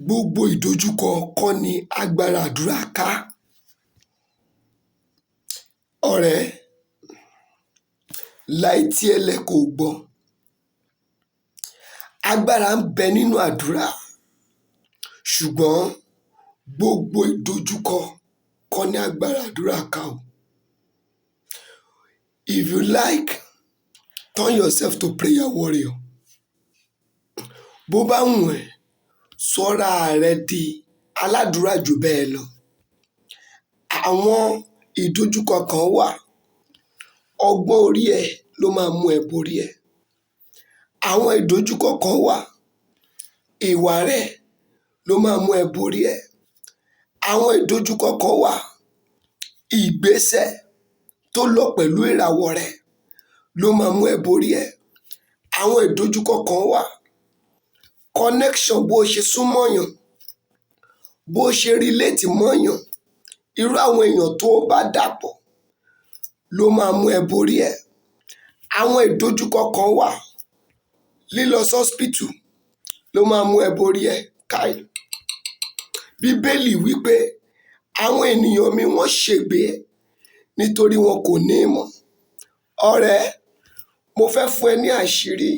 Gbogbo ìdojúkọ kọ́ ni agbára àdúrà ká. Ọ̀rẹ́, la etí ẹ lẹ̀ kó o gbọ́. Agbára ń bẹ nínú àdúrà, ṣùgbọ́n gbogbo ìdojúkọ kọ́ ni agbára àdúrà ká o. If you like, turn yourself to prayer warrior. Bó bá wù ẹ́, sọra rẹ di aládùúrà jù bẹ́ẹ̀ lọ. Àwọn ìdojúkọ kan wà, ọgbọ́n orí ẹ ló máa mú ẹ borí ẹ. Àwọn ìdojúkọ kan wà, ìwà rẹ ló máa mú ẹ borí ẹ. Àwọn ìdojúkọ kan wà, ìgbésẹ̀ tó lọ pẹ̀lú ìràwọ̀ rẹ ló máa mú ẹ borí ẹ. Àwọn ìdojúkọ kan wà, connection, bó ṣe súnmọ́yàn, bó ṣe relate mọ́yàn, irú àwọn èèyàn tó bá dàpọ̀ ló máa mú ẹ borí ẹ. Àwọn ìdojúkọ kan wà, lílọ sí hospital ló máa mú ẹ borí ẹ. Káì, Bíbélì wípé àwọn ènìyàn mi, wọ́n ṣègbé nítorí wọn kò ní ìmọ̀. Ọ̀rẹ́, mo fẹ́ fún ẹ ní àṣírí.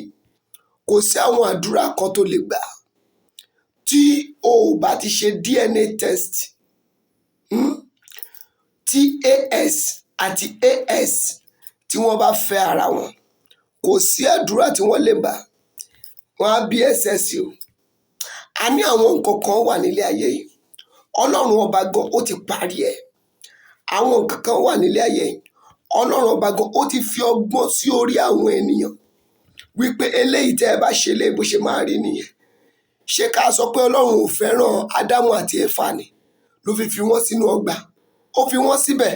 Kò sí àwọn àdúrà kan tó lè gbà tí o ò bá ti ṣe DNA test, Tí AS àti AS tí wọ́n bá fẹ́ ara wọn, kò sí àdúrà tí wọ́n lè gbà, wọ́n á bí SS o. A ní àwọn nǹkan kan wà nílé ayé yìí, Ọlọ́run Ọba gan ó ti parí ẹ̀. Àwọn nǹkan kan wà nílé ayé yìí, Ọlọ́run Ọba gan ó ti fi ọgbọ́n sí orí àwọn ènìyàn wípé eléyìí tẹ́ ẹ bá ṣe léyìí, bó ṣe máa rí nìyẹn. Ṣé ká sọ pé Ọlọ́run ò fẹ́ràn Ádámù àti Éfà ni ló fi fi wọ́n sínú ọgbà? Ó fi wọ́n síbẹ̀,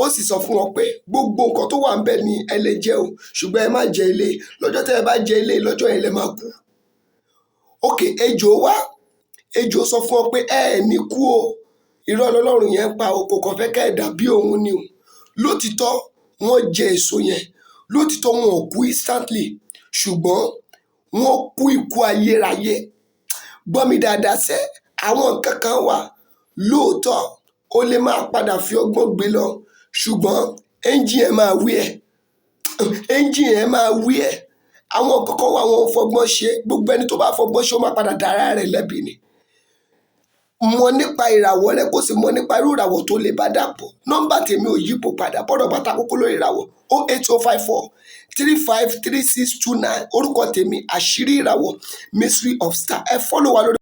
ó sì sọ fún wọn pé gbogbo nǹkan tó wà ńbẹ̀ ni ẹ lè jẹ o, ṣùgbọ́n ẹ má jẹ ilé. Lọ́jọ́ tẹ́ ẹ bá jẹ ilé, lọ́jọ́ yẹn lẹ máa kú. Ok, ejò wá, ejò sọ fún ọ pé ẹ ẹ̀ ní kú o. Irọ́ lọ́lọ́run yẹn ń pa o, kò kàn fẹ́ kẹ́ ẹ dàbí òun ni o. Lótìtọ́ wọ́n jẹ èso yẹn, lótìtọ́ wọn ò kú instantly, ṣùgbọ́n wọ́n kú ikú ayérayé. Gbọ́ mi dáadáa sẹ́, àwọn nǹkan kan wà, lóòótọ́ ó lè máa padà fi ọgbọ́n gbé lọ, ṣùgbọ́n engine ẹ̀ máa wí ẹ̀, engine ẹ̀ máa wí ẹ̀. Àwọn nǹkan kan wà, wọn ò fọgbọ́n ṣe. Gbogbo ẹni tó bá fọgbọ́n ṣe, ó máa padà dára rẹ̀ lẹ́bi ni. Mọ̀ nípa ìràwọ̀ rẹ, kó sì mọ̀ nípa irú ìràwọ̀ tó lè bá dàpọ̀. Nọ́mbà tèmi ò yípo padà. Bọ́dọ̀ bàtà kókó lórí ìràwọ̀, 08054353629. Orúkọ tèmi, Àṣírí Ìràwọ̀, Mystery of Star. Ẹ follow wa lórí.